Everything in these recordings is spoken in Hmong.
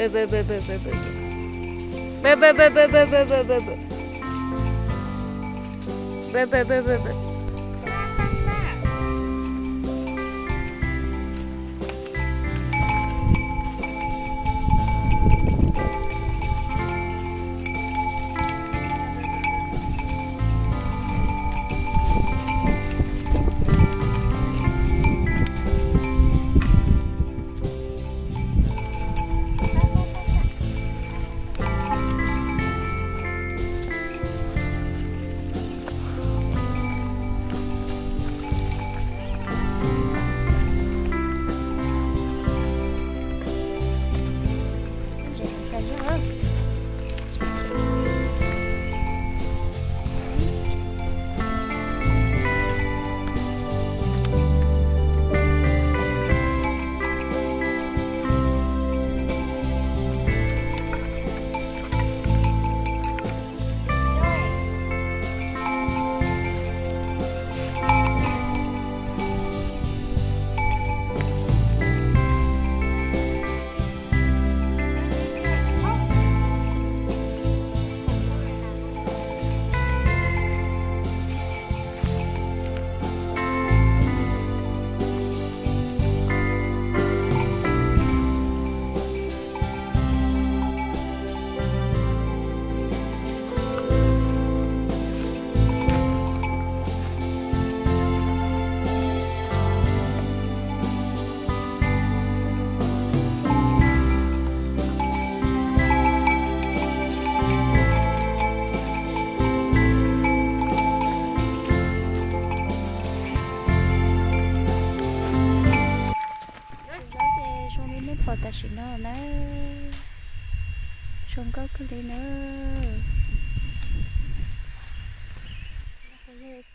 Zaub ces zoo li nej pom tam sim no na, zoo nkauj kawg li na.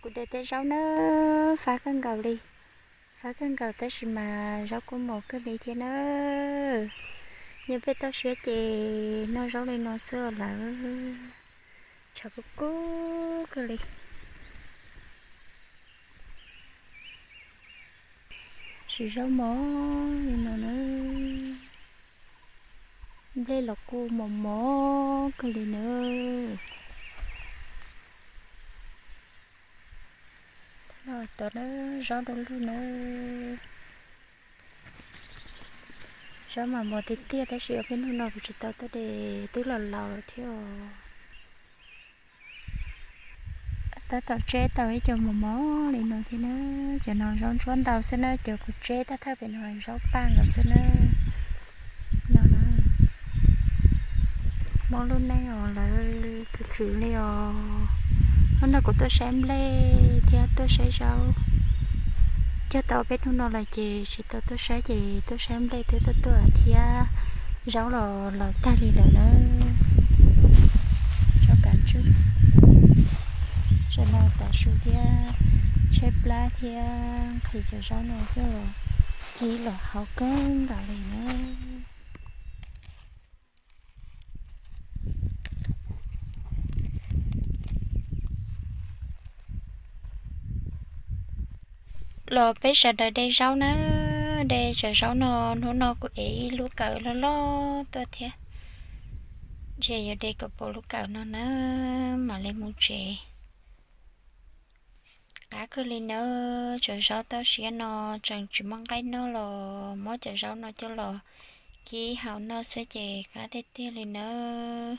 Kuv de tej zaub na, fab kawg nkaus li, fab kawg nkaus tab sis mas zaub kuj mos kawg li thiab na. Yog peb toj siab ces noj zaub li no xwb lawm, tshav kub kub kawg li. Siv zaub mos li no na, nplej los kuj mos mos kawg li na. Tod zaub dua lug na. Zaub mas mos tiag tiag tab sis ob peb hnub no kuv tsis tau tuaj de, twb los laus lawm thiab os. Tab tom tseb tau ib co mos mos li no thiab na. Cov no zaub ntsuab ntau xwb na, cov kuv tseb thawj thawj pem no zaub paj nkaus xwb na. No na, Hmoob lub neej os lawv khwv khwv li os. Hnub no kuv tuaj saib nplej thiab tuaj saib zaub. Cog tau peb hnub no lawm ces tsis tau tuaj saib ces tuaj saib nplej twb tuaj tuaj thiab zaub los laus tag li lawm na. Zaub kav tswj. Tam no tav su thiab tshaib plab thiab nqhis cov zaub no coj kib los hau kawg nkaus li na. Los peb sawv daws de zaub na, de cov zaub no, hnub no kuv ev ib lub kawm loj loj tuaj thiab. Ntshe yuav de kom puas lub kawm no na, mam li mus tsev. Qab kawg li nawb, cov zaub toj siab no tseem tsis muaj nqaij noj los muab cov zaub no coj los kib hau noj xwb ces qab tiag tiag li nawb.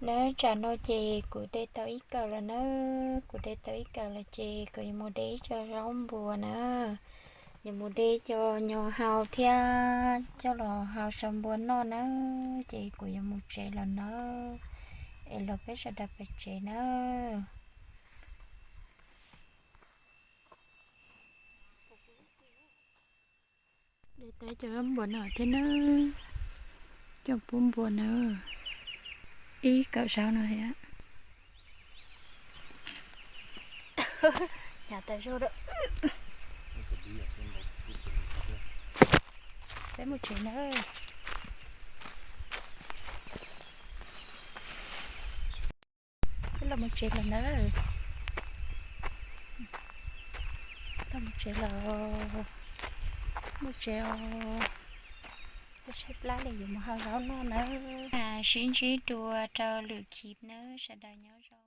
Nawb, tsam no ces kuv de tau ib kawm lawm nawb, kuv de tau ib kawm lawm ces kuv yuav mus de ib co zaub npua na, yuav mus de coj nyuag hau thiab coj los hau saw npua noj nawb, ces kuv yuav mus tsev lawm nawb, es los peb sawv daws pem tsev nawb. De tau cov npua no thiab nawb, cov pub npua na, ib kawm zaub no thiab. Hnyav tas zog lawm. Peb mus tsev nawb. Peb los mus tsev lawm nawb. Los mus tsev lawm. Mus tsev os. Peb tshaib plab li, yuav mus hau zaub noj nawb. Sib ntsib dua rau lwm clip nawb, sawv daws nyob zoo.